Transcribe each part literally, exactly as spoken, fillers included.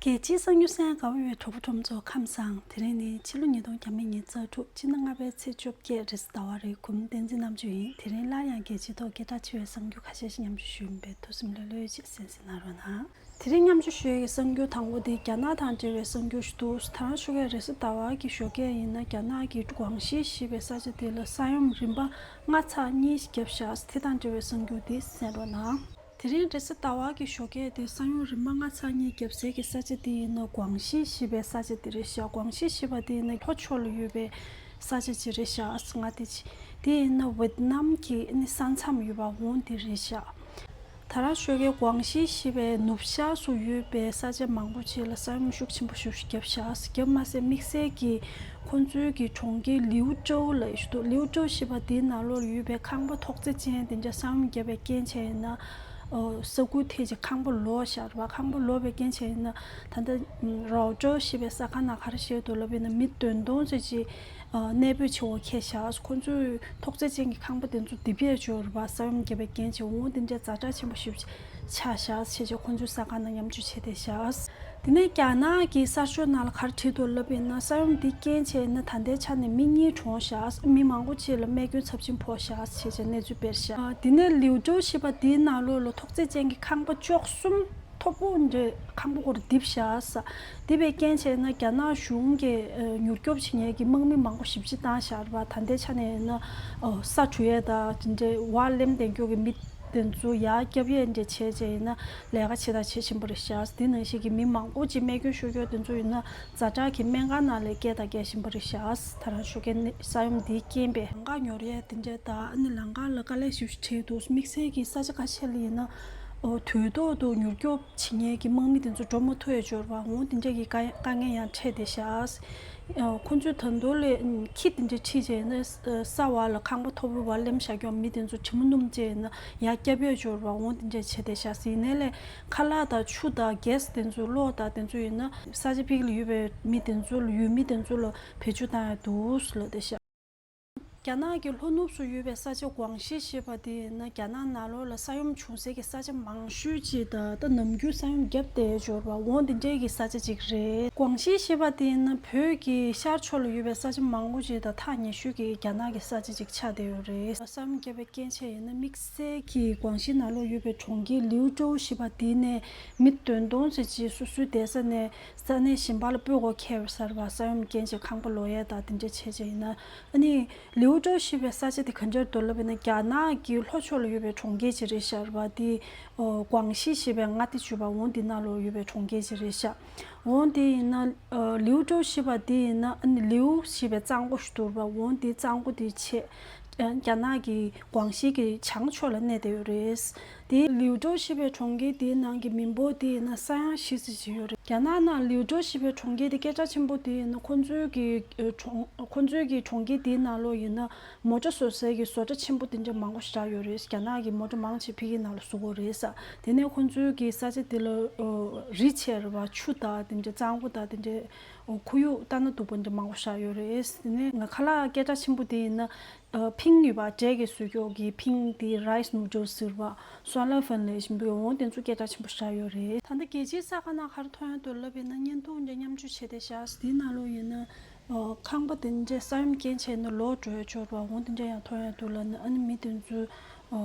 རྒྱལ་སྤྱིའི་གསར་འགྱུར་གསན་དགའ་བའི་གྲོགས་པོ་གྲོགས་མོ་ཚོ་ཁམས་བཟང་། དེ་རིང་ནི་ཕྱི་ལོ་ཉིས་སྟོང་ཉི་ཤུ་རྩ་དྲུག་ཕྱི་ཟླ་ལྔ་པའི་ཚེས་བཅོ་བརྒྱད་རེས་གཟའ་ཟླ་བ་རེད། གོང་མ་བསྟན་འཛིན་རྣམ་དཔྱོད་ཡིན། དེ་རིང་སླར་ཡང་རྒྱལ་སྤྱིའི་ཐོག་སྐད་གྲགས་ཆེ་བའི་གསར་འགྱུར་ཁ་ཤས་ཤིག་མཉམ་ཞུ་ཞུ་ཡིན་པས། ཐུགས་སེམས་ལྷོད་ལྷོད་བྱས་གསན་གཟིགས་གནང་རོགས་གནང་། དེ་རིང་མཉམ་ཞུ་ཞུ་ཡས་ཀྱི་གསར་འགྱུར་དང་པོ་དེ་རྒྱ་ནག་དང་འབྲེལ་བའི་གསར་འགྱུར་ཞིག་འདུག་ད་རང་ཞོགས་ཀས་རེས་གཟའ་ཟླ་བ་གི་ཞོགས་ཀས་ཡིན་ན། རྒྱ་ནག་གི་ཀོང་ཞི་ཞེས་པའི་ས་ཆ་དེ་ལ་ས་ཡོམ་རིམ་པ་ལྔ་ཚེག་གཉིས་བརྒྱབ་བཞག་དེ་དང་འབྲེལ་བའི་གསར་འགྱུར་དེ་གསན་རོགས་གནང་། དེ་རིང་རེས་གཟའ་ཟླ་བ་གི་ཞོགས་ཀས་དེ་ས་ཡོམ་རིམ་པ་ལྔ་ཚེག་གཉིས་བརྒྱབ་སའི་གི་ས་ཆ་དེ་ཡིན་ན་ཀོང་ཞི་ཞེས་པའི་ས་ཆ་དེ་རེད་ཤག་ཀོང་ཞི་ཞེས་པ་དེ་ཡིན་ན་ལྷོ་ཕྱོགས་ལ་ཡོད་པའི་ས་ཆ་ཅིག་རེད་ཤག་ང་དེ་ཅི་དེ་ཡིན་ན་ཝེད་ནམ་གྱི་ཨ་ནི་ས་མཚམས་ཡོད་པ་འོ་དེ་རེད་ཤག་ད་རང་ཞོགས་ཀས་ཀོང་ཞི་ཞེས་པའི་ནུབ་ཤར་སུ་ཡོད་པའི་ས་ཆ་མང་པོ་ཅིག་ལ་ས་ཡོམ་ཤུགས་ཆེན་པོ་ཞིག་བརྒྱབ་ཤག་བརྒྱབ་མ་ཟད་དམིགས་བསལ་གྱི་ཁོང་ཚོའི་གི་གྲོང་ཁྱེར་ལིའུ་ཀྲོའུ་ལབ་ཡས་ཞིག་འདུག་ལིའུ་ཀྲོའུ་ཞེས་པ་དེའི་ནང་ལོགས་ལ་ཡོད་པའི་ཁང་པ་ཐོག་བརྩེགས་ཅན་དེ་འདྲ་ས་ཡོམ་བརྒྱབ་པའི་རྐྱེན་བྱས་ཡིན་ན། ཨོ། ས་ཁུལ་དེ་ཅིག་ཁང་པ་ལོག་ཤག་རེད་པ། ཁང་པ་ལོག་པའི་རྐྱེན་བྱས་ཡིན་ན་ད་ལྟ་རའོ་ཀྲོའུ་ཞེས་པའི་ས་ཁང་ནང་ག་རེ་བཤད་འདུག་ལབ་ཡིན་ན་མི་བདུན་སྟོང་ཙམ་ཅིག་ཨ། གནས་སྤོས་བྱེད་དགོས་ཁེལ་ཤག་ཁོང་ཚོའི་ཐོག་བརྩེགས་ཅན་གྱི་ཁང་པ་དེ་ཚོ་རྡིབ་ཡས་ཅིག་ཡོད་རེད་པ། ས་ཡོམ་བརྒྱབ་པའི་རྐྱེན་བྱས་འོ་དེ་འདྲའི་ཛ་དྲག་ཆེན་པོ་ཞིག་ཆགས་ཤག་བྱས་བྱས་ཁོང་ཚོའི་ས་ཁང་ནང་མཉམ་སྤྱོད་བྱས་བསྡད་ཤག་དེ་ནས་རྒྱ་ནག་གི་གསར་ཤོག་ནང་ལ་ག་རེ་བྲིས་འདུག་ལབ་ཡིན་ན་ས་ཡོམ་འདི་རྐྱེན་བྱས་ན་ད་ལྟའི་ཆ་ནས་མི་གཉིས་གྲོངས་ཤག་མི་མང་པོ་ཅིག་ལ་རྨས་སྐྱོན་ཚབས་ཆེན་ཕོག་ཤག་བྱས་བྱས་གནས་ཚུལ་སྤེལ་ཤག་དེ་ནས་ལིའུ་ཀྲོའུ་ཞེས་པ་དེའི་ནང་ལོགས་ལ་ཐོག་བརྩེགས་ཅན་གྱི་ཁང་པ་བཅུ་གསུམ། མཐོ་པོ་འདྲ་ཁང་པ་སྐོར་རྡིབ་བཞག་ས། རྡིབ་པའི་རྐྱེན་བྱས་ན་རྒྱ་ནག་གཞུང་གིས་མྱུར་སྐྱོབ་བྱེད་མཁན་གྱི་དམག་མི་མང་པོ་ཞེ་པོ་ཅིག་བཏང་བཞག་རེད་པ། ད་ལྟའི་ཆ་ནས་ཡིན་ན་ས་འཁྲུ་ཡས་དང་དེ་འདྲའི་འོག་ལེན་བསྡད་མཁན་གྱི་མི་དེ་ཚོ་ཡར་བསྐྱབ་ཡས་འདྲ་བྱས་བྱས་ཡིན་ན་ལས་ཀ་བྱེད་དང་བྱེད་བཞིན་པ་རེད་ཤག་དེ་ནང་བཞིན་གྱི་མི་མང་པོ་ཅིག་རྨས་སྐྱོན་ཤོར་མཁན་དེ་ཚོ་ཡིན་ན་ཛ་དྲག་གི་སྨན་ཁང་ནང་ལ་བསྐྱལ་དང་བསྐྱལ་བཞིན་པ་རེད་ཤག་ད་རང་ཞོགས་ཀས་ས་ཡོམ་འདིའི་རྐྱེན་པས་ལམ་ཁ་ཉོ་ཡས་དེ་འདྲ་དང་ཨ་ནི་ལམ་ཁ་ལ་དཀའ་ལས་ཞེ་པོ་ཅིག་འཕྲད་འདུག་དམིགས་བསལ་གྱི་ས་ཆ་ཁ་ཤས་ལ་ཡིན་ན་དུས་ཐོག་ཏུ་མྱུར་སྐྱོབ། བྱེད་མཁན་གྱི་དམག་མི་དེ་ཚོ་འགྲོ་མ་ཐུབ་ཡས་ཅིག་ཡོད་རེད་པ། འོ་དེ་འདྲ་གི་དཀའ་དཀའ་ངལ་ཡང་འཕྲད་བསྡད་ཤག་ཨ། ཁོ་ཚོས་ད་དུང་ལས་ཁྱི་དེ་འདྲ་ཁྲིད་བྱས་ན་ས་འོག་ལ་ཁང་པ་མཐོ་པོའི་བར་ལེན་བཞག་རྒྱུ་མི་དེ་ཚོ་དྲི་མ་སྣོམ་བྱས་ན་ཡར་བསྐྱབ་ཡས་ཅིག་ཡོད་རེད་པ། འོ་དེ་འདྲ་བྱས་བསྡད་ཤག་ཡིན་ནའི་ལས་ཁ་ལག་དང་ཆུ་དང་གེ་སི་དེ་ཚོ་གློག་དང་དེ་ཚོ་ཡིན་ན་ས་ཆ་ཕ་གི་ལ་ཡོད་པའི་མི་དེ་ཚོ་ལ་ཡུལ་མི་དེ་ཚོ་ལ་བེད་སྤྱོད་བཏང་ཡས་འདུག་ལབ་བསྡད་ཤག་རྒྱ་ནག་གི་ལྷོ་ནུབ་སུ་ཡོད་པའི་ས་ཆ་ཀོང་ཞི་ཞེས་པ་དེ་ཡིན་ན་རྒྱ་ནག་ནང་ལོགས་ལ་ས་ཡོམ་བྱུང་སའི་གི་ས་ཆ་མང་ཤོས་ཅིག་དང་ད་ནམ་རྒྱུན་ས་ཡོམ་བརྒྱབ་བསྡད་ཡོད་པ་འོ་དེ་འདྲའི་གི་ས་ཆ་ཅིག་རེད། ཀོང་ཞི་ཞེས་པ་དེ་ཡིན་ན་བོད་ཀྱི་ཤར་ཕྱོགས་ལ་ཡོད་པའི་ས་ཆ་མང་པོ་ཅིག་དང་ཐག་ཉེ་ཤོས་ཀྱི་རྒྱ་ནག་གི་ས་ཆ་ཅིག་ཆགས་བསྡད་ཡོད་རེད། ས་ཡོམ་བརྒྱབ་པའི་རྐྱེན་བྱས་ཡིན་ན་དམིགས་བསལ་གྱི་ཀོང་ཞི་ནང་ལོགས་ཡོད་པའི་གྲོང་ཁྱེར་ལིའུ་ཀྲོའུ་ཞེས་པ་དེ་ནས་མི་བདུན་སྟོང་ཙམ་ཅིག་སོ་སོའི་བསྡད་ས་ནས་ས་གནས་གཞན་པ་ལ་སྤོ་དགོས་ཁེལ་བ་ས་རེད་པ། ས་ཡོམ་རྐྱེན་བྱས་ཁང་པ་ལོག་ཡས་དང་དེ་འདྲ་བྱས་བྱས་ཡིན་ན་ཨ་ནི། ལིའུ་ཀྲོའུ་ཞེས་པའི་ས་ཆ་དེ་ག་འདྲ་འདུག་ལབ་ན་རྒྱ་ནག་གི་ལྷོ་ཕྱོགས་ལ་ཡོད་པའི་གྲོང་ཁྱེར་ཅིག་རེད་ཤག་རེད་པ། དེ་ཨོ་ཀོང་ཞི་ཞེས་པའི་མངའ་སྡེ་ཞུ་བ་འོ་འདི་ནང་ལོགས་ཡོད་པའི་གྲོང་ཁྱེར་ཅིག་རེད་ཤག་འོ་འདི་ཡིན་ན་ཨ་ལིའུ་ཀྲོའུ་ཞེས་པ་དེ་ཡིན་ན་ཨ་ནི་ལིའུ་ཞེས་པའི་གཙང་པོ་ཞིག་འདུག་རེད་པ། འོ་འདི་གཙང་པོ་དེ་ཆེ་རྒྱ་ནག་གི་ཀོང་ཞི་གི་བྱང་ཕྱོགས་ལ་གནས་བསྡད་ཡོད་རེད། དེའི་ལིའུ་ཀྲོའུ་ཞེས་པའི་གྲོང་ཁྱེར་དེའི་ནང་གི་མི་འབོར་དེ་ཡིན་ན་ས་ཡ་བཞི་ཙམ་ཅིག་ཡོད་རེད། རྒྱ་ནག་ནང་ལིའུ་ཀྲོའུ་ཞེས་པའི་གྲོང་ཁྱེར་དེ་སྐད་གྲགས་ཆེན་པོ་དེ་ཡིན་ན་ཁོ་ཚོའི་གི་ཨ་གྲོང་ཁོ་ཚོའི་གི་གྲོང་ཁྱེར་དེའི་ནང་ལོགས་ཡིན་ན་མོ་ཊ་བཟོ་སའི་གི་བཟོ་གྲྭ་ཆེན་པོ་དེ་འདྲ་མང་པོ་ཞིག་རག་ཡོད་རེད། རྒྱ་ནག་གི་མོ་ཊ་མང་ཆེ་ཕ་གིའི་ནང་ལ་བཟོ་གི་ཡོད་རེད་ས། དེ་ནས་ཁོ་ཚོའི་གི་ས་ཆ་དེ་ལ་ཨ་རི་ཆེ་རེད་པ། ཆུ་དང་དེ་འདྲ་གཙང་པོ་དང་དེ་འདྲ་ཁོར་ཡུག་ལྟ་ན་སྡུག་པ་འདྲ་མང་པོ་ཞིག་རག་ཡོད་རེད། དེ་ནས་ང་ཁ་ལག་སྐད་གྲགས་ཆེན་པོ་དེ་ཡིན་ན། ཨ་ཕིང་ཡོད་པ། འབྲས་ཀྱི་སོས་ཀྱོག་གི་ཕིང་དེ་rice noodles་ཟེར་བ། སོན་ལ་ཧྥན་ལེ་ཞིམ་པོའི་འོང་དེ་ཚོ་སྐད་གྲགས་ཆེན་པོ་ཞིག་ཡོད་རེད། ད་ལྟ་རྒྱལ་སྤྱིའི་གསར་ཁང་ནང་ག་རེ་ཐོན་ཡོད་འདུག་ལབ་ཡིན་ན་བརྙན་ཐུང་འདྲ་མཉམ་སྤྱོད་བྱས་ཏེ་བཞག་དེའི་ནང་ལོགས་ཡིན་ན་ཨ་ཁང་པ་དེ་འདྲས་ས་ཡོམ་རྐྱེན་བྱས་ནས་ལོག་འགྲོ་ཡ་འབྱོར་བ་འོང་དེ་འདྲས་ཡང་ཐོན་ཡོད་འདུག་ལབ་ན་ཨ་ནི་མི་དེ་ཚོ་ཨ་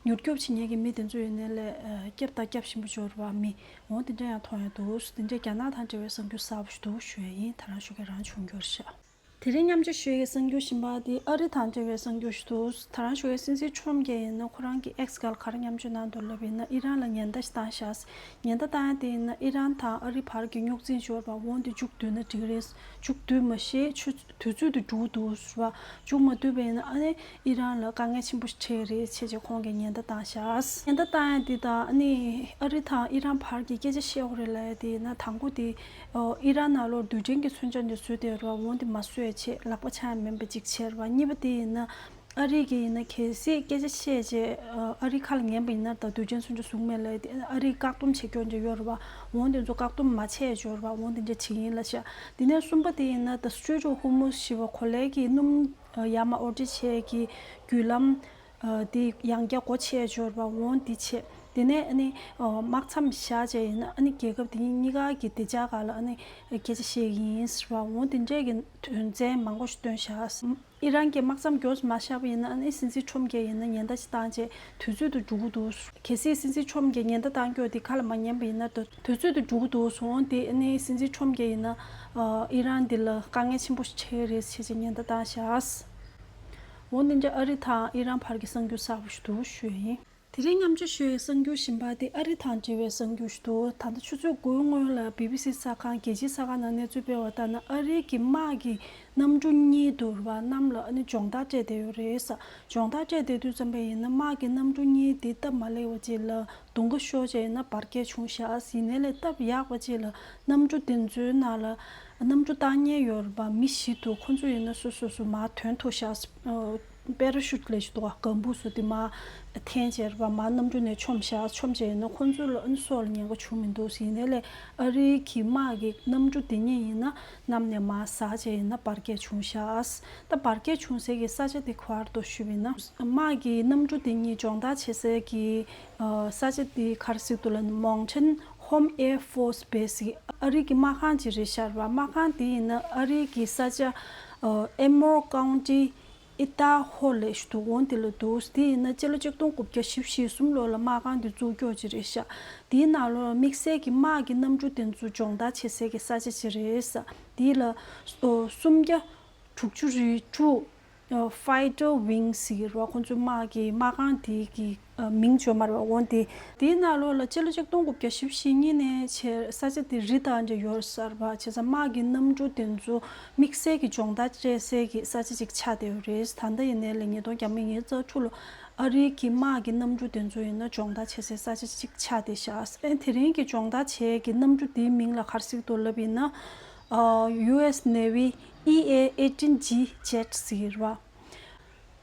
མྱུར་སྐྱོབ་བྱེད་མཁན་གྱི་མི་དེ་ཚོ་ཡིན་ནའི་ལས་ཨ་སྐྱབས་དང་སྐྱབས་བཞིན་པ་འབྱོར་བ་མི་འོང་དེ་འདྲས་ཡང་ཐོན་ཡོད་འདུག་དེ་འདྲས་རྒྱ་ནག་དང་འབྲེལ་བའི་གསར་འགྱུར་གསར་པ་ཞིག་འདུག་ཞུ་ཡ་ཡིན། ད་རང་ཞོགས་ཀས་རང་བྱུང་འགྱུར་ཤག་དེ་རིང་མཉམ་སྤྱོད་ཞུ་ཡས་གསར་འགྱུར་གཞན་པ་དེ་ཨ་རི་དང་འབྲེལ་བའི་གསར་འགྱུར་ཞིག་འདུག་ད་རང་ཞོགས་ཀས་སྲིད་འཛིན་ཁྲོམ་གྱིས་ཡིན་ན་ཁོ་རང་གི་X་སྒང་ལ་ག་རེ་མཉམ་སྤྱོད་གནང་འདུག་ལབ་ཡིན་ན་ཨི་རན་ལ་ཉེན་བརྡ་ཞིག་བཏང་ཤག་ཉེན་བརྡ་བཏང་ཡ་དེ་ཡིན་ན་ཨི་རན་དང་ཨ་རི་བར་གྱི་རྙོག་འཛིང་འབྱོར་བ་འོང་དེ་མཇུག་བསྡུས་ན་འགྲིག་རེད། མཇུག་བསྡུས་མ་ཤེས་ཆུ་དུས་ཚོད་དུ་འགྲོ་འདུག་ཟེར་བ། མཇུག་མ་བསྡུས་པ་ཡིན་ན་ཨ་ནི་ཨི་རན་ལ་དཀའ་ངལ་ཆེན་པོ་ཞིག་འཕྲད་རེད་བྱས་བྱས་ཁོང་གིས་ཉེན་བརྡ་བཏང་ཤག་ཉེན་བརྡ་བཏང་ཡ་དེ་དང་ཨ་ནི་ཨ་རི་དང་ཨི་རན་བར་གྱི་སྐད་ཆ་བཤད་དགོས་རེད་ལབ་ཡ་དེ་ཡིན་ན་དང་པོ་དེ། ཨོ་ཨི་རན་ནང་ལོགས་རྡུལ་ཕྲན་གྱི་མཚོན་ཆ་འདི་བཟོས་བསྡད་རེད་པ། འོང་དེ་མ་བཟོས་ཡ་བྱས་ལག་པ་འཆང་ཡ་མིན་པ་ཅིག་བྱས་རེད་པ། གཉིས་པ་དེ་ཡིན་ན་ཨ་རི་གི་ཡིན་ན་གལ་སྲིད་སྐད་ཆ་བཤད་བྱས་ཨ་རི་ཁ་ལ་ཉན་པ་ཡིན་ན་ད་རྡུལ་ཕྲན་མཚོན་ཆ་བཟོ་གི་མེད་ལབ་ཡ་དེ་ཨ་རི་བཀག་སྡོམ་བྱེད་རྒྱུ་འདྲ་ཡོད་རེད་པ། འོང་དེ་ཚོ་བཀག་སྡོམ་མ་བྱས་ཡ་ཅིག་ཡོད་རེད་པ། འོང་དེ་འདྲ་བྱེད་ཀྱི་ཡིན་ལབ་ཤག་དེ་ནས་གསུམ་པ་དེ་ཡིན་ན་ད་Strait of Hormuz་ཞེས་པ་གོ་ལའི་གི་སྣུམ་ཡར་མར་འོར་འདྲེན་བྱེད་ཀྱི་བརྒྱུད་ལམ་དེ་ཡང་བསྐྱར་སྒོ་ཕྱེ་ཡ་ཅིག་ཡོད་རེད་པ། འོང་དེ་བྱས། དེ་ནས་ཨ་ནི་དམག་མཚམས་བཞག་བྱས་ཡིན་ན་ཨ་ནི་རྒྱལ་ཁབ་དེ་གཉིས་ཀ་གི་བདེ་འཇགས་སྒང་ལ་ཨ་ནི་སྐད་ཆ་བཤད་ཀྱི་ཡིན་ཟེར་བ། འོ་དེ་འདྲས་ཀྱི་དོན་ཚན་མང་པོ་ཞིག་བཏོན་བཞག་ཨི་རན་གྱིས་དམག་མཚམས་མགྱོགས་སུ་མ་བཞག་པ་ཡིན་ན་ཨ་ནི་སྲིད་འཛིན་ཁྲོམ་གྱིས་ཡིན་ན་ཉེན་བརྡ་ཞིག་བཏང་རྗེས་དུས་ཚོད་དུ་འགྲོ་གི་འདུག་གལ་སྲིད་སྲིད་འཛིན་ཁྲོམ་གྱིས་ཉེན་བརྡ་བཏང་རྒྱུ་དེ་ཁ་ལ་མ་ཉན་པ་ཡིན་ན་དུས་ཚོད་དུ་འགྲོ་གི་འདུག་སོང་དེ་ཨ་ནི་སྲིད་འཛིན་ཁྲོམ་གྱིས་ཡིན་ན་ཨི་རན་འདི་ལ་དཀའ་ངལ་ཆེན་པོ་ཞིག་འཕྲད་ཀྱི་རེད་ཟེར་བྱས་ཉེན་བརྡ་བཏང་བཞག་འོ་དེ་འདྲ་ཨ་རི་དང་ཨི་རན་བར་གྱི་གསར་འགྱུར་གསར་པ་ཞིག་འདུག་ཞུ་ཡ་ཡིན། དེ་རིང་མཉམ་སྤྱོད་ཞུ་ཡའི་གསར་འགྱུར་གཞན་པ་དེ་ཨ་རི་དང་འབྲེལ་བའི་གསར་འགྱུར་ཞིག་འདུག་ད་ལྟ་ཆུ་ཚོད་དགུའི་སྔོན་ལ་བི་བི་སི་གསར་ཁང་རྒྱལ་སྤྱིའི་གསར་ཁང་ནང་གནས་ཚུལ་སྤེལ་བ་ལྟར་ན་ཨ་རིའི་གི་དམག་གི་གནམ་གྲུ་གཉིས་འདུག་ར་བ་གནམ་ལ་ཨ་ནི་སྦྱོང་བརྡར་སྤྲད་བསྡད་ཡོད་རེད་ས། སྦྱོང་བརྡར་སྤྲད་བསྡད་དུས་ཙམ་པ་ཡིན་ན་དམག་གི་གནམ་གྲུ་གཉིས་དེ་སྟབས་མ་ལེགས་པ་ཅིག་ལ་རྡུང་ཁ་ཤོར་བྱས་ཡིན་ན་འབར་གས་བྱུང་བཞག་ཡིན་ནའི་ལས་སྟབས་ཡག་པ་ཅིག་ལ་གནམ་གྲུ་དེ་ཚོའི་ནང་ལ་གནམ་གྲུ་བཏང་མཁན་ཡོད་རེད་པ། མི་བཞི་འདུག་ཁོ་ཚོ་ཡིན་ན་སོ་སོ་སོ་མར་ཐོན་ཐུབ་བཞག་པེ་ར་ཤུད་ལབ་ཞིག་འདུག་ག་སྒམ་བུ་བཟོ་དེ་མར་འཐེན་བྱས་རེད་པ། མར་གནམ་གྲུ་ནས་མཆོངས་བཞག་མཆོངས་བྱས་ཡིན་ན་ཁོ་ཚོ་ལ་ཨ་ནི་སྲོག་ལ་ཉེན་ཁ་བྱུང་མི་འདུག་ཡིན་ནའི་ལས་ཨ་རིའི་གི་དམག་གི་གནམ་གྲུ་དེ་གཉིས་ཡིན་ན་གནམ་ནས་མར་ཟག་བྱས་ཡིན་ན་འབར་གས་བྱུང་བཞག་ད་འབར་གས་བྱུང་སའི་གི་ས་ཆ་དེ་ག་པར་འདུག་ཞུས་པ་ཡིན་ན། དམག་གི་གནམ་གྲུ་དེ་གཉིས་སྦྱོང་བརྡར་བྱེད་སའི་གི་ས་ཆ་དེ་ག་རེ་ཟེར་འདུག་ལབ་ན་Mountain Home Air Force Base ཟེར་ཨ་རི་གི་དམག་ཁང་ཅིག་རེད་ཤག་ར་བ། དམག་ཁང་དེ་ཡིན་ན་ཨ་རི་གི་ས་ཆ་Emory County Idaho ལབ་ཞིག་འདུག་འོ་དེ་ལ་འདུག་དེ་ཡིན་ན་སྤྱི་ལོ་ཆིག་སྟོང་དགུ་བརྒྱ་བཞི་བཅུ་ཞེ་གསུམ་ལོ་ལ་དམག་ཁང་དེ་བཙུགས་རྒྱུ་ཅིག་རེད་ཤག་དེའི་ནང་ལོགས་དམིགས་བསལ་གྱི་དམག་གི་གནམ་གྲུ་དེ་ཚོ་སྦྱོང་བརྡར་བྱེད་སའི་གི་ས་ཆ་ཅིག་རེད་ས། དེ་ལ་སུམ་བརྒྱ་དྲུག་ཅུ་རེ་དྲུག Fighter Wings ཟེར་གྱི་རེད་བ། ཁོང་ཚོའི་དམག་གི་དམག་ཁང་དེ་གི་མིང་བརྗོད་མ་རེད་བ། འོ་དེ་དེའི་ནང་ལོགས་ལ་སྤྱི་ལོ་ཆིག་སྟོང་དགུ་བརྒྱ་བཞི་བཅུ་ཞེ་གཉིས་ནས་བྱས་ས་ཆ་དེ་རི་དང་འདྲ་ཡོད་ས་རེད་བ། བྱས་ཙང་དམག་གི་གནམ་གྲུ་དེ་ཚོ་དམིགས་བསལ་གྱི་སྦྱོང་བརྡར་སྤྲད་སའི་གི་ས་ཆ་ཅིག་ཆགས་བསྡད་ཡོད་རེད། ད་ལྟ་ཡིན་ནའི་ལས་ཉིས་སྟོང་ཉི་ཤུ་རྩ་དྲུག་ལོ་ཨ་རིའི་གི་དམག་གི་གནམ་གྲུ་དེ་ཚོ་ཡིན་ན་སྦྱོང་བརྡར་བྱེད་སའི་ས་ཆ་ཅིག་ཆགས་བསྡད་ཤག་ཨེ་དེ་རིང་གི་སྦྱོང་བརྡར་བྱེད་ཀྱི་གནམ་གྲུ་དེའི་མིང་ལ་ག་རེ་ཟེར་གྱི་འདུག་ལབ་ཡིན་ན། ཨ། ཡུ་ཨེས་ནེ་ཝི་ཨི་ཨེ་ཨེ་ཊིན་ཇི་ཇེཊ་ཟེར་གྱི་རེད་བ།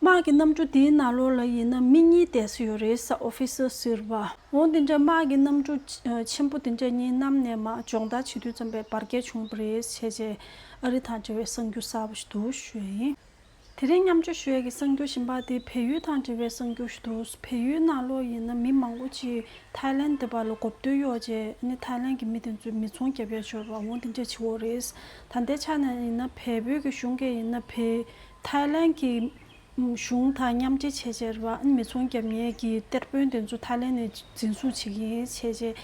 དམག་གི་གནམ་གྲུ་དེའི་ནང་ལོགས་ལ་ཡིན་ན་མི་གཉིས་བསྡད་ས་ཡོད་རེད་ས། ཨོ་ཕི་སར་ཟེར་བ། འོ་འདི་འདྲ་དམག་གི་གནམ་གྲུ་ཆེན་པོ་འདི་འདྲ་གཉིས་གནམ་ནས་མར་སྦྱོང་བརྡར་བྱེད་དུས་ཙམ་པའི་འབར་གས་བྱུང་བ་རེད་བྱས་རྗེས་ཨ་རི་དང་འབྲེལ་བའི་གསར་འགྱུར་གསར་པ་ཞིག་འདུག་ཞུ་ཡ་ཡིན། དེ་རིང་མཉམ་སྤྱོད་ཞུ་ཡ་གི་གསར་འགྱུར་གཞན་པ་དེ་བལ་ཡུལ་དང་འབྲེལ་བའི་གསར་འགྱུར་ཞིག་འདུག་བལ་ཡུལ་ནང་ལོགས་ཡིན་ན་མི་མང་པོ་ཅིག་ཐའི་ལན་དེ་པར་ལ་གོ་བསྡུར་གཡོག་བྱས་ཨ་ནི་ཐའི་ལན་གྱི་མི་དེ་ཚོས་མི་ཚོང་རྒྱབ་ཡ་ཆོར་བ་འོ་དེ་འདྲ་བྱེད་འོ་རེད། ད་ལྟའི་ཆ་ནས་ཡིན་ན་བལ་བོད་ཀྱི་གཞུང་གིས་ཡིན་ན་བལ་ཐའི་ལན་གྱི་གཞུང་དང་མཉམ་འབྲེལ་བྱས་བྱས་རེད་བ། ཨ་ནི་མི་ཚོང་རྒྱབ་མཁན་གྱི་གཏེར་དཔོན་དེ་ཚོ་ཐའི་ལན་ནས་འཛིན་བཟུང་བྱེད་ཀྱི་ཡིན་བྱས་རྗེས་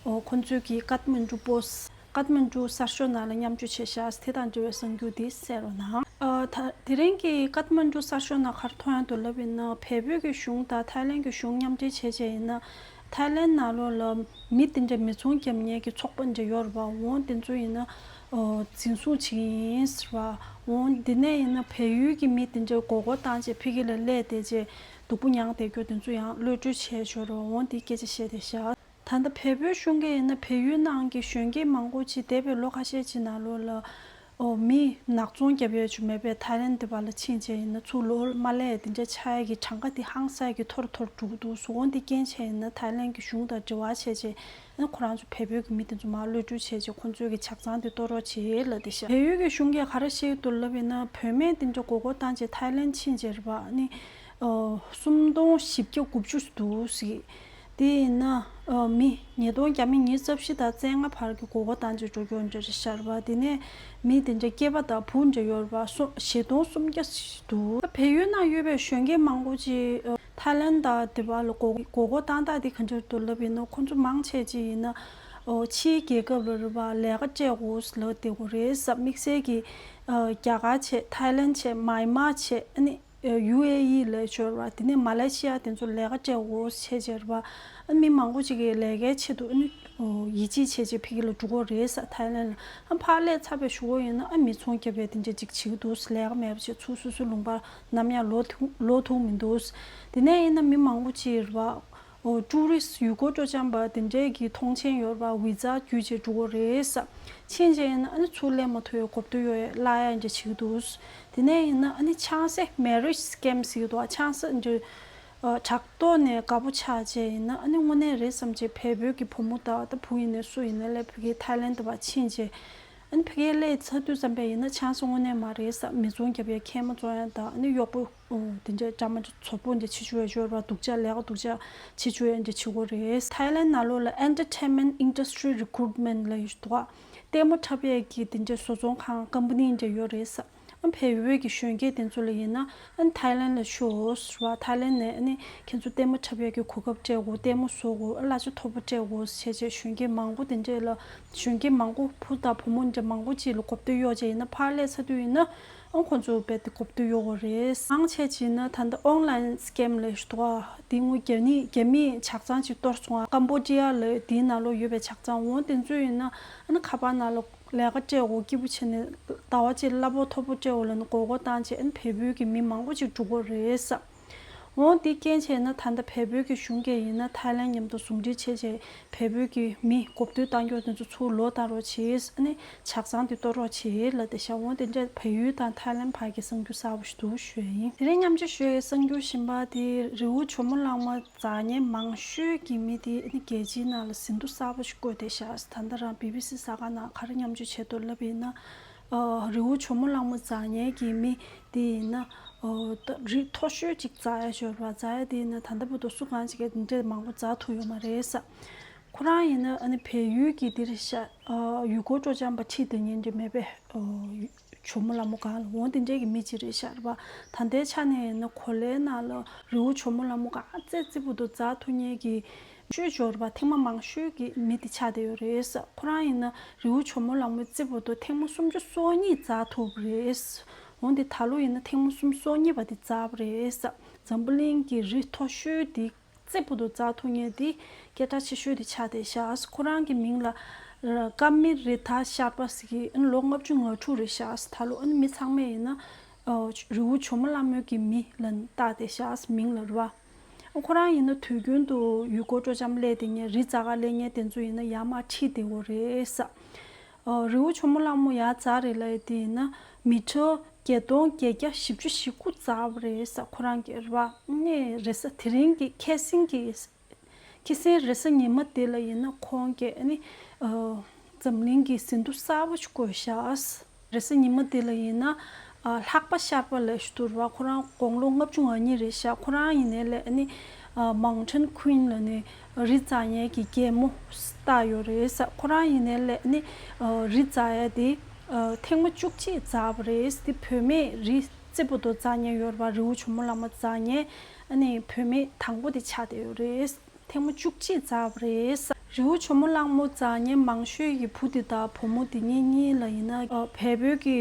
ཨོ་ཁོ་ཚོས་ཀྱི་ཀཏ་མན་ཌུ་པོ་སི་ཀཏ་མན་ཌུ་གསར་ཤོག་ནང་ལ་མཉམ་སྤྱོད་བྱས་ཤག་དེ་དང་འབྲེལ་བའི་གསར་འགྱུར་འདི་གསན་རོགས་གནང་། ཨ་ད་དེ་རིང་གི་ཀཏ་མན་ཌུ་གསར་ཤོག་ནང་ག་རེ་མཐོང་ཡོང་འདུག་ལབ་ཡིན་ན་བལ་བོད་ཀྱི་གཞུང་དང་ཐའི་ལན་གྱི་གཞུང་མཉམ་འབྲེལ་བྱས་བྱས་ཡིན་ན་ཐའི་ལན་ནང་ལོགས་ལ་མི་དེ་འདྲ་མི་ཚོང་རྒྱབ་མཁན་གྱི་ཚོགས་པ་འདྲ་ཡོད་རེད་པ། འོང་དེ་ཚོ་ཡིན་ན་ཨོ་འཛིན་བཟུང་བྱེད་ཀྱི་ཡིན་ཟེར་བ། འོང་དེ་ནས་ཡིན་ན་བལ་ཡུལ་གྱི་མི་དེ་འདྲ་མགོ་སྐོར་བཏང་བྱས་ཕ་གི་ལ་སླེབས་བསྡད་བྱས་སྡུག་པོ་མྱངས་བསྡད་རྒྱུ་དེ་ཚོ་ཡང་གློད་བཀྲོལ་བྱས་ཆོག་རེད། འོང་དེ་སྐད་ཆ་བཤད་བསྡད་ཤག་ད་ལྟ་བལ་པོའི་གཞུང་གིས་ཡིན་ན་བལ་ཡུལ་ནང་གི་གཞོན་སྐྱེས་མང་པོ་ཅིག་འདས་པའི་ལོ་ཁ་ཤས་ཅིག་ནང་ལོགས་ལ་ཨོ་མི་ནག་ཚོང་རྒྱབ་ཡ་ཅིག་མེད་པའི་ཐའི་ལན་དེ་བར་ལ་ཕྱིན་བྱས་ཡིན་ན་ཚུར་ལོག་མ་སླེབས་དེ་འདྲ་ཆགས་ཡ་གི་གྲངས་ཀ་དེ་ཧང་སང་གི་མཐོ་རུ་མཐོ་རུ་འགྲོ་གི་འདུག་ཟེར། འོ་འདི་རྐྱེན་བྱས་ཡིན་ན་ཐའི་ལན་གྱི་གཞུང་དང་འབྲེལ་བ་བྱས་བྱས་ཨ་ཁོ་རང་ཚོ་བལ་པོའི་གི་མི་དེ་ཚོ་མར་གློད་བཀྲོལ་བྱས་བྱས་ཁོ་ཚོའི་གི་ཇག་ཚང་དེ་གཏོར་རོགས་བྱེད་ལབ་བསྡད་ཤག་བལ་ཡུལ་གྱི་གཞུང་གིས་ག་རེ་བཤད་ཀྱི་འདུག་ལབ་ཡིན་ན་བུད་མེད་དེ་འདྲ་མགོ་སྐོར་བཏང་བྱས་ཐའི་ལན་ཕྱིན་བྱས་རེད་པ། ཨ་ནི་ཨོ་སུམ་སྟོང་བཞི་བརྒྱ་དགུ་བཅུ་འདུག་ཟེར། དེ་ཡིན་ན་ཨ་མི་ཉིས་སྟོང་ཉི་ཤུ་རྩ་བཞི་དང་རྩ་ལྔ་བར་གྱི་མགོ་སྐོར་བཏང་བྱས་འགྲོ་རྒྱུ་འདྲ་རེད་ཤག་རེད་པ། དེ་ནས་མི་དེ་འདྲ་སྐྱེས་པ་དང་བུ་འདྲ་ཡོད་རེད་པ། སོ་བཞི་སྟོང་སུམ་བརྒྱ་ཞིག་འདུག་ད་བལ་ཡུལ་ནང་ཡོད་པའི་གཞོན་སྐྱེས་མང་པོ་ཅིག་ཨ་ཐའི་ལན་དང་དེ་བར་ལ་མགོ་མགོ་སྐོར་བཏང་སྟངས་དེ་ག་འདྲ་འདུག་ལབ་ཡིན་ན་ཁོང་ཚོ་མང་ཆེ་ཅིག་ཡིན་ན་ཨོ་ཕྱིའི་རྒྱལ་ཁབ་ལ་རེད་པ་ལས་ཀ་སྤྲད་དགོས་ལབ་བསྡད་ཀྱི་རེད་ཟེར། དམིགས་བསལ་གྱི་ཨ་རྒྱ་གར་བྱས་ཐའི་ལན་བྱས་མཱན་མཱ་བྱས་ཨ་ནི་ཡུ་ཨེ་ཨི་ལ་ཡོད་རེད་པ། དེ་ནས་མ་ལེ་ཤི་ཡ་དེ་ཚོ་ལས་ཀ་སྤྲད་དགོས་བྱས་བྱས་རེད་པ། ཨ་མི་མང་པོ་ཅིག་གིས་ལས་ཀའི་ཆེད་དུ་ཨ་ནི་ཡིད་ཆེས་བྱས་བྱས་ཕ་གི་ལ་འགྲོ་གི་རེད་ཟེར། ཐའི་ལན་ལ་ཨ་ཕར་སླེབས་ཚར་བའི་གཞུག་གུ་ཡིན་ན་ཨ་མི་ཚོང་རྒྱབ་པའི་དེ་འདྲ་ཅིག་བྱེད་ཀྱི་འདུག་ལས་ཀ་མེད་པ་བྱས་ཚུར་སོ་སོའི་ལུང་པར་ནམ་ཡང་ལོག་ཐུབ་ལོག་ཐུབ་མི་འདུག་དེ་ནས་ཡིན་ན་མི་མང་པོ་ཅིག་རེད་པ། ཨོ་ཊུ་རི་སི་ཊི་ཡུལ་སྐོར་སྤྲོ་འཆམ་པ་དེ་འདྲས་ཀྱི་མཐོང་མཆན་ཡོད་རེད་པ། བི་ཛ་བརྒྱུད་བྱས་འགྲོ་གི་རེད་ཟེར། ཕྱིན་བྱས་ཡིན་ན་ཨ་ནི་ཚུར་སླེབས་མ་ཐུབ་པའི་གོ་བསྡུར་ཡོད་ཡ་བརླག་ཡ་འདྲ་བྱེད་ཀྱི་འདུག་དེ་ནས་ཡིན་ན་ཨ་ནི་ཆང་ས་མེ་རེཇ་སི་ཀེམ་ཟེར་གྱི་འདུག་ཆང་ས་འདི་ཨ་ཕྲག་དོག་ནས་དགའ་པོ་ཆགས་བྱས་ཡིན་ན་ཨ་ནི་དངོས་གནས་རེད་བསམ་བྱས་བལ་པོའི་གི་བུ་མོ་དང་ད་བུ་ཡིན་ནའི་སུ་ཡིན་ནའི་ལས་ཕ་གི་ཐའི་ལན་དུ་བ་ཕྱིན་བྱས་ ཨ་ནི་ཕ་གིར་སླེབས་ཚར་དུས་ཙམ་པ་ཡིན་ན་ཆང་ས་དངོས་གནས་མ་རེད་ས། མི་ཚོང་རྒྱབ་ཡ་ཁལ་མ་བཙོང་ཡ་དང་ཨ་ནི་གཡོག་པོ་དེ་འདྲ་འདྲ་མི་འདྲ་ཚོགས་པོ་འདྲ་ཕྱི་བཅུག་ཡ་ཅིག་ཡོད་རེད་པ། སྡུག་ཅག་ལས་ཀ་སྡུག་ཅག་ཕྱི་བཅུག་ཡ་འདྲ་བྱེད་ཀྱི་ཡོད་རེད། ཐའི་ལན་ནང་ལོགས་ལ་Entertainment Industry Recruitment ལབ་ཡོད་འདུག་ལྟད་མོ་འཁྲབ་ཡས་ཀྱི་དེ་འདྲའི་བཟོ་ཚོང་ཁང་ཀམ་པ་ནི་འདྲ་ཡོད་རེད་ས། ཨ་བལ་ཡུལ་གྱི་གཞོན་སྐྱེས་དེ་ཚོ་ལ་ཡིན་ན་ཨ་ནི་ཐའི་ལན་ལ་ཤོག་ཟེར་བ། ཐའི་ལན་ནས་ཨ་ནི་ཁྱེད་ཚོ་ལྟད་མོ་འཁྲབ་ཡས་ཀྱི་གོ་སྐབས་སྤྲད་དགོས། ལྟད་མོ་བཟོ་དགོས། ཨ་གླ་ཆ་མཐོ་པོ་སྤྲད་དགོས་བྱས་བྱས་གཞོན་སྐྱེས་མང་པོ་དེ་འདྲས་ལ། གཞོན་སྐྱེས་མང་པོ་བུ་དང་བུ་མོ་འདྲ་མང་པོ་ཅིག་ལ་གོ་བསྡུར་གཡོག་བྱས་ཡིན་ན་ཕར་སླེབས་ཚར་དུས་ཡིན་ན་ཨ་ཁོང་ཚོ་རྦད་དེ་གོ་བསྡུར་གཡོག་དགོས་རེད། མང་ཆེ་ཅིག་ཡིན་ན་ད་ལྟ་online scam ལབ་ཡོད་འདུག་ག་དེ་དངུལ་རྒྱ་ནི་རྒྱ་མིས་ཇག་ཚང་ཅིག་གཏོར་སོང་ང་། ཀམ་པོ་ཌི་ཡ་ལ་དེའི་ནང་ལོགས་ཡོད་པའི་ཇག་ཚང་འོང་། དེ་ཚོ་ཡིན་ན་ཨ་ནི་ཁ་པར་ནང་ལ་ལས་ཀ་སྤྲད་དགོས། སྐྱིད་པོ་བྱས་ནས་ཟླ་བ་གཅིག་ལ་གླ་ཕོགས་མཐོ་པོ་སྤྲད་དགོས་ལབ་ནས་མགོ་སྐོར་བཏང་བྱས་ཨ་ནི་བལ་པོའི་གི་མི་མང་པོ་ཅིག་འགྲོ་གི་རེད་ས། འོང་། དེ་རྐྱེན་བྱས་ན་ད་ལྟ་བལ་པོའི་གི་གཞུང་གིས་ཡིན་ན་ཐའི་ལན་མཉམ་དུ་ཟུང་འབྲེལ་བྱས་བྱས་བལ་པོའི་གི་མི་གོ་བསྡུར་བཏང་རྒྱུ་དེ་ཚོ་ཚུར་ལོག་བཏང་རོགས་བྱེད། ཨ་ནི་ཇག་ཚང་དེ་གཏོར་རོགས་བྱེད་ལབ་བསྡད་ཤག་འོང་། དེ་འདྲ་བལ་ཡུལ་དང་ཐའི་ལན་བར་གྱི་གསར་འགྱུར་གསར་པ་ཞིག་འདུག་ཞུ་ཡ་ཡིན། དེ་རིང་མཉམ་སྤྱོད་ཞུ་ཡའི་གསར་འགྱུར་གཞན་པ་དེ་རི་བོ་ཇོ་མོ་གླང་མ་འཛེགས་མཁན་མང་ཤོས་ཀྱི་མི་དེ་ཨ་ནི་རྒྱལ་སྤྱིའི་ནང་ལ་ཟིན་ཐོ་གསར་པ་ཞིག་བཀོད་བསྡད་ཤག་ད་ལྟ་རང་བི་བི་སི་གསར་ཁང་ནང་ག་རེ་མཉམ་སྤྱོད་བྱས་འདུག་ལབ་ཡིན་ན། ཨ་རི་བོ་ཇོ་མོ་གླང་མ་འཛེགས་མཁན་གྱི་མི་དེ་ཡིན་ན། ཨོ། ད་རི་མཐོ་ཤོས་ཅིག་འཛེགས་ཡ་ཅིག་ཡོད་རེད་པ། འཛེགས་ཡ་དེ་ཡིན་ན་ད་ལྟ་བར་དུ་སུ་གང་ཅིག་གིས་དེ་འདྲའི་མང་པོ་འཛེགས་ཐུབ་ཡོད་མ་རེད་ས། ཁོ་རང་ཡིན་ན་ཨ་ནི་བལ་ཡུལ་གྱི་དེ་རེད་ཤག་ཨ་ཡུལ་སྐོར་སྤྲོ་འཆམ་པ་ཁྲིད་བསྡད་མཁན་འདྲ་མེད་པས། ཨོ། ཇོ་མོ་གླང་མ་སྒང་ལ་འོང་། དེ་འདྲའི་གི་མི་ཅིག་རེད་ཤག་རེད་པ། ད་ལྟའི་ཆ་ནས་ཡིན་ན་གོ་ལའི་ནང་ལ་རི་བོ་ཇོ་མོ་གླང་མ་སྒང་ཙེ་ཙི་བར་དུ་འཛེགས་ཐུབ་མཁན་གྱི་ཤོས་ཅིག་ཡོད་རེད་པ། ཐེངས་མ་མང་ཤོས་ཀྱི་མི་དེ་ཆགས་བསྡད་ཡོད་རེད་ས། ཁོ་རང་ཡིན་ན་རི་བོ་ཇོ་མོ་གླང་མའི་རྩེ་བར་དུ་ཐེངས་མ་སུམ་ཅུ་སོ་གཉིས་འཛེགས་ཐུབ་རེད། འོན་ཏེ་ད་ལོ་ཡིན་ན་ཐེངས་མ་སུམ་ཅུ་སོ་གཉིས་པ་དེ་འཛེགས་པ་རེད་ས། འཛམ་བུ་གླིང་གི་རི་མཐོ་ཤོས་དེ་རྩེ་བར་དུ་འཛེགས་ཐུབ་མཁན་དེ་སྐད་གྲགས་ཆེ་ཤོས་དེ་ཆགས་བསྡད་ཤག་ཁོ་རང་གི་མིང་ལ་ཀ་མི་རི་ཐ་ཤར་པ་ཟེར་གི། ཨ་ནི་ལོ་ལྔ་བཅུ་ང་དྲུག་རེད་ཤག་ད་ལོ་ཨ་ནི་མི་ཚང་མས་ཡིན་ན་ཨ་རི་བོ་ཇོ་མོ་གླང་མའི་གི་མི་ལབ་ནས་བཏགས་བསྡད་ཤག་མིང་ལ་རེད་པ། ཁོ་རང་ཡིན་ན་དུས་རྒྱུན་དུ་ཡུལ་སྐོར་སྤྲོ་འཆམ་སླེབས་བསྡད་མཁན། རི་འཛེག་ག་སླེབས་མཁན་དེ་ཚོ་ཡིན་ན་ཡར་མར་ཁྲིད་བསྡད་ཡོད་རེད་ས། ཨ་རི་བོ་ཇོ་མོ་གླང་མ་ཡར་འཛེགས་རེད་ལབ་ཡ་དེ་ཡིན་ན་མི་ཊར་བརྒྱད་སྟོང་བརྒྱད་བརྒྱ་བཞི་བཅུ་ཞེ་དགུ་འཛེགས་པ་རེད་ས། ཁོ་རང་གིས་རེད་པ། ཨ་ནི་རེས་གཟའ་དེ་རིང་གི་ཁ་སང་གི་ཁ་སང་རེས་གཟའ་ཉི་མ་དེ་ལ་ཡིན་ན་ཁོང་གིས་ཨ་ནི་ཨ་འཛམ་གླིང་གི་ཟིན་ཐོ་གསར་པ་ཞིག་བཀོད་ཤག་རེས་གཟའ་ཉི་མ་དེ་ལ་ཡིན་ན་ཨ་ལྷགས་པ་ཤར་པ་ལབ་ཞིག་འདུག་རེད་པ། ཁོ་རང་དགུང་ལོ་ལྔ་བཅུ་ང་གཉིས་རེད་ཤག་ཁོ་རང་ཡིན་ནའི་ལས་ཨ་ནི་ཨ་Mountain Queen ལབ་ནས་རི་འཛེག་མཁན་གྱི་རྒྱལ་མོ་བཏགས་ཡོད་རེད་ས། ཁོ་རང་ཡིན་ནའི་ལས་ཨ་ནི་ཨ་རི་འཛེག་ཡ་དེ་ཨ་ཐེངས་མ་བཅུ་གཅིག་འཛེགས་པ་རེད། དེ་བུད་མེད་རི་རྩེ་བར་དུ་འཛེག་མཁན་ཡོད་རེད་པ། རི་བོ་ཇོ་མོ་གླང་མ་འཛེག་མཁན་ཨ་ནི་བུད་མེད་དང་པོ་དེ་ཆགས་བསྡད་ཡོད་རེད། ཐེངས་མ་བཅུ་གཅིག་འཛེགས་པ་རེད། རི་བོ་ཇོ་མོ་གླང་མ་འཛེག་མཁན་མང་ཤོས་ཀྱི་བུ་དེ་དང་བུ་མོ་དེ་གཉིས་གཉིས་ལ་ཡིན་ན་ཨ་བལ་པོའི་གི་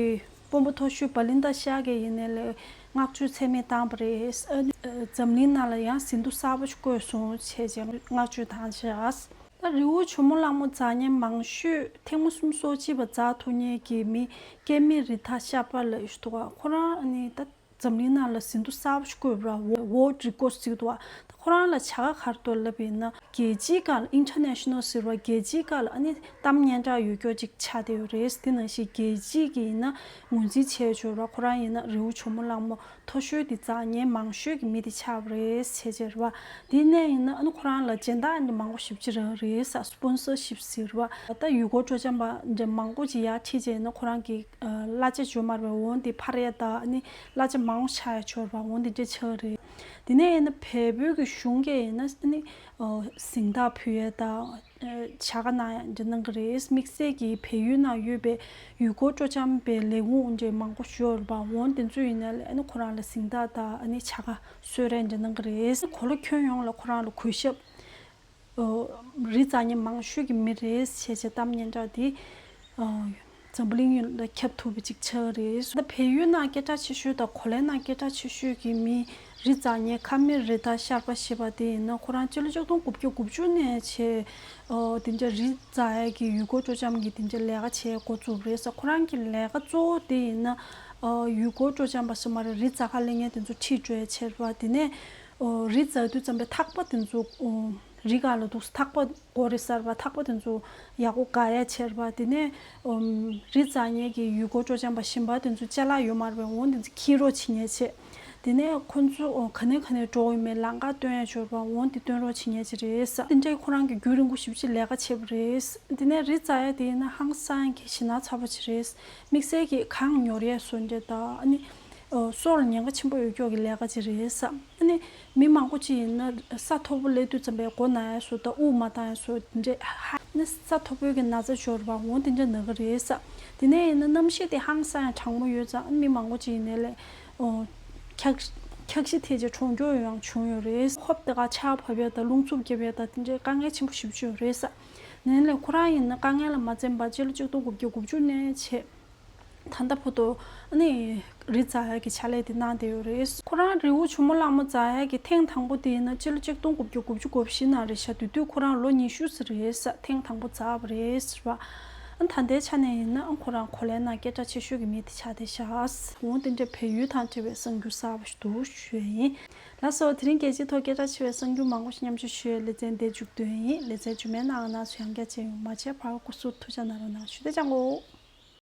དཔོན་པོ་མཐོ་ཤོས་བ་ལིན་ད་ཤར་གྱིས་ཡིན་ནའི་ལས་བསྔགས་བརྗོད་ཚད་མེད་བཏང་བ་རེད། ཨ་ནི་ཨ་འཛམ་གླིང་ནང་ལ་ཡང་ཟིན་ཐོ་གསར་པ་ཞིག་བཀོད་སོང་བྱས་བྱས་བསྔགས་བརྗོད་བཏང་བྱས། ད་རི་བོ་ཇོ་མོ་གླང་མ་འཛེག་མཁན་མང་ཤོས་ཐེངས་མ་སུམ་ཅུ་སོ་གཅིག་པ་འཛེག་ཐུབ་མཁན་གྱི་མི་ཀེ་མི་རི་ཐ་ཤར་པ་ལབ་ཡོད་འདུག་ག་ཁོ་རང་ཨ་ནི་ད་འཛམ་གླིང་ནང་ལ་ཟིན་ཐོ་གསར་པ་ཞིག་བཀོད་པ་རེད་པ། World Record ཟེར་གྱི་འདུག་ག་ད་ཁོ་རང་ལ་བྱ་དགའ་ག་རེ་འདུག་ལབ་པ་ཡིན་ན་རྒྱལ་སྤྱིའི་སྒང་ལ་International ཟེར་བ་རྒྱལ་སྤྱིའི་སྒང་ལ་ཨ་ནི་གཏམ་སྙན་གྲགས་ཡོད་རྒྱུ་ཅིག་ཆགས་བསྡད་ཡོད་རེད། དེ་ནང་བཞིན་རྒྱལ་སྤྱིའི་གི་ཡིན་ན་ངོས་འཛིན་བྱས་ཡོད་རེད་པ། ཁོ་རང་ཡིན་ན་རི་བོ་ཇོ་མོ་གླང་མ་མཐོ་ཤོས་དེ་འཛེག་མཁན་མང་ཤོས་ཀྱི་མི་དེ་ཆགས་པ་རེད་བྱས་བྱས་རེད་པ། དེ་ནས་ཡིན་ན་ཨ་ནི་ཁོ་རང་ལ་སྦྱིན་བདག་འདི་མང་པོ་ཞེ་པོ་ཅིག་རག་རེད་ས། Sponsorship ཟེར་བ། ད་ཡུལ་སྐོར་སྤྲོ་འཆམ་པ་འདི་མང་པོ་ཅིག་ཡར་ཁྲིད་བྱས་ན་ཁོ་རང་གི་ཨ་གླ་ཆ་འཇོག་མ་རེད་པ། འོང་དེ་འཕར་ཡ་ད་ཨ་ནི་གླ་ཆ་མང་པོ་ཆགས་ཡ་ཆོག་རེད་པ། འོང་དེ་འདྲ་ཆགས་རེད། དེ་ནས་ཡིན་ན་བལ་པོའི་གི་གཞུང་གིས་ཡིན་ན་ཨ་ནི་ཨ་གཟེངས་རྟགས་ཕུལ་ཡ་ད། བྱ་དགའ་གནང་ཡ་འདྲ་གནང་གི་རེད། དམིགས་བསལ་གྱིས་བལ་ཡུལ་ནང་ཡོད་པའི་ཡུལ་སྐོར་སྤྲོ་འཆམ་པའི་ལས་ཁུངས་འདྲ་མང་པོ་ཞིག་ཡོད་རེད་པ། འོང་དེ་ཚོ་ཡིན་ན་ལས་ཨ་ནི་ཁོ་རང་ལ་གཟེངས་རྟགས་དང་ཨ་ནི་བྱ་དགའ་གསོལ་རས་འདྲ་གནང་གི་རེད། གོ་ལ་ཁྱོན་ཡོངས་ལ་ཁོ་རང་ལ་གུས་ཞབས། རི་འཛེག་མཁན་མང་ཤོས་ཀྱི་མི་རེད་བྱས་བྱས་གཏམ་སྙན་གྲགས་དེ་འཛམ་བུ་གླིང་ཡོངས་ལ་ཁྱབ་ཐུབ་པ་ཅིག་ཆགས་རེད། ད་བལ་ཡུལ་ནང་སྐད་གྲགས་ཆེ་ཤོས་དང་གོ་ལའི་ནང་སྐད་གྲགས་ཆེ་ཤོས་ཀྱི་མི་རི་འཛེག་མཁན་ཁ་མི་རི་ཐ་ཤར་པ་ཞེས་པ་དེ་ཡིན་ན་ཁོ་རང་སྤྱི་ལོ་ཆིག་སྟོང་དགུ་བརྒྱ་དགུ་བཅུ་ནས་བྱས་ཨོ་དེ་འདྲ་རི་འཛེག་ཡས་ཀྱི་ཡུལ་སྐོར་སྤྲོ་འཆམ་གྱི་དེ་འདྲ་ལས་ཀ་བྱས་འགོ་བཙུགས་པ་རེད་ས། ཁོ་རང་གི་ལས་ཀ་གཙོ་བོ་དེ་ཡིན་ན་ཨོ་ཡུལ་སྐོར་སྤྲོ་འཆམ་པ་ཟེར་མ་རེད། རི་འཛེག་ག་སླེབས་མཁན་དེ་ཚོ་ཁྲིད་འགྲོ་ཡས་བྱས་རེད་པ། དེ་ནས་ཨོ་རི་འཛེག་དུས་ཙམ་པའི་ཐག་པ་དེ་ཚོ་ཨོ་རི་སྒང་ལ་འདུག་ཐག་པ་དགོས་རེད་ས་རེད་པ། ཐག་པ་དེ་ཚོ་ཡག་པོ་འགག་ཡ་བྱས་རེད་པ། དེ་ནས་ཨོམ་རི་འཛེག་མཁན་གྱི་ཡུལ་སྐོར་སྤྲོ་འཆམ་པ་གཞན་པ་དེ་ཚོ་ཅ་ལག་ཡོད་མ་རེད་པས། འོང་དེ་ཚོ་འཁྱེར་རོགས་བྱེད་མཁན་བྱས། དེ་ནས་ཁོ་ཚོ་ག་ནས་ག་ནས་འགྲོ་ཡོད་མེད་ལམ་ཁ་སྟོན་ཡ་འབྱོར་བ་འོང་དེ་སྟོན་རོགས་བྱེད་མཁན་ཅིག་རེད་ས། དེ་འདྲའི་ཁོ་རང་གི་རྒྱུན་རིང་པོ་ཞེ་པོ་ཅིག་ལས་ཀ་བྱས་པ་རེད། དེ་ནས་རི་འཛེག་ཡ་དེ་ཡིན་ན་ཧང་སང་གི་ཞེད་སྣང་ཚ་པོ་ཅིག་རེད། དམིགས་བསལ་གྱིས་གངས་ཉོར་ཡས་བཟོ་འདྲ་དང་ཨ་ནི། སོར་ཉེན་ཁ་ཆེན་པོ་ཡོད་ཀྱོག་གི་ལས་ཀ་ཅིག་རེད་ས། ཨ་ནི། མི་མང་པོ་ཅིག་ཡིན་ན་ས་མཐོ་པོ་སླེབས་དུས་ཙམ་པའི་མགོ་ན་ཡ་བཟོ་དང་དབུགས་མ་འདང་ཡ་བཟོ་དེ་འདྲས་ཧ་ནི་ས་མཐོ་པོའི་གི་ན་ཚ་འབྱོར་བ་འོང་དེ་འདྲས་ན་གི་རེད་ས། དེ་ནས་ཡིན་ན་གནམ་གཤིས་དེ་ཧང་སང་ཡང་གྲང་མོ་ཡོད་ཙང་མི་མང་པོ་ཅིག་ཡིན་ནའི་ལས། འཁྱག་འཁྱག་ཤི་ཐེབས་ཀྱི་གྲོངས་ཀྱོག་ཡང་བྱུང་ཡོད་རེད། ཧོབ་དེ་ག་ཆར་བབས་ཡ་དང་རླུང་འཚུབ་རྒྱབ་ཡ་དང་དེ་འདྲའི་དཀའ་ངལ་ཆེན་པོ་ཞེ་པོ་ཅིག་ཡོད་རེད་ས། ནས་ལས་ཁོ་རང་ཡིན་ན་དཀའ་ངལ་ལ་མ་འཛེམས་པར་སྤྱི་ལོ་གཅིག་སྟོང་དགུ་བརྒྱ་དགུ་བཅུ་ནས་བྱས། ད་ལྟ་བར་དུ་ནི་རི་འཛེག་ཡ་གི་ཕྱག་ལས་དེ་གནང་བསྡད་ཡོད་རེད། ཁོ་རང་རི་བོ་ཇོ་མོ་གླང་མ་འཛེག་ཡ་གི་ཐེངས་དང་པོ་དེ་ཡིན་ན་སྤྱི་ལོ་གཅིག་སྟོང་དགུ་བརྒྱ་དགུ་བཅུ་གོ་བཞི་ནང་རེད་ཤག་དེ་དུས་ཁོ་རང་ལོ་ཉི་ཤུ་ཙམ་རེད་ས། ཐེངས་དང་པོ་འཛེགས་པ་རེད་ཟེར་བ། ཨ་ད་ལྟའི་ཆ་ནས་ཡིན་ན་ཨ་ཁོ་རང་གོ་ལའི་ནང་སྐད་གྲགས་ཆེ་ཤོས་ཀྱི་མི་དེ་ཆགས་བསྡད་ཤག་འོ་དེ་འདྲའི་བལ་ཡུལ་དང་འབྲེལ་བའི་གསར་འགྱུར་གསར་པ་ཞིག་འདུག་ཞུ་ཡ་ཡིན། ལགས་སོ། དེ་རིང་རྒྱལ་སྤྱིའི་ཐོག་སྐད་གྲགས་ཆེ་བའི་གསར་འགྱུར་མང་པོ་ཞིག་མཉམ་སྤྱོད་ཞུ་ཡའི་ལེ་ཚན་འདིར་མཇུག་བསྡུ་ཡ་ཡིན། ལེ་ཚན་རྗེས་མའི་ནང་ང་རང་ཚོ་ཡང་བསྐྱར་མཇལ་ཡོང་། མ་མཇལ་བར་སྐུ་གཟུགས་ཐུགས་ཅག་གནང་རོགས་གནང་ཞུ། བདེ་ཅག་གོ།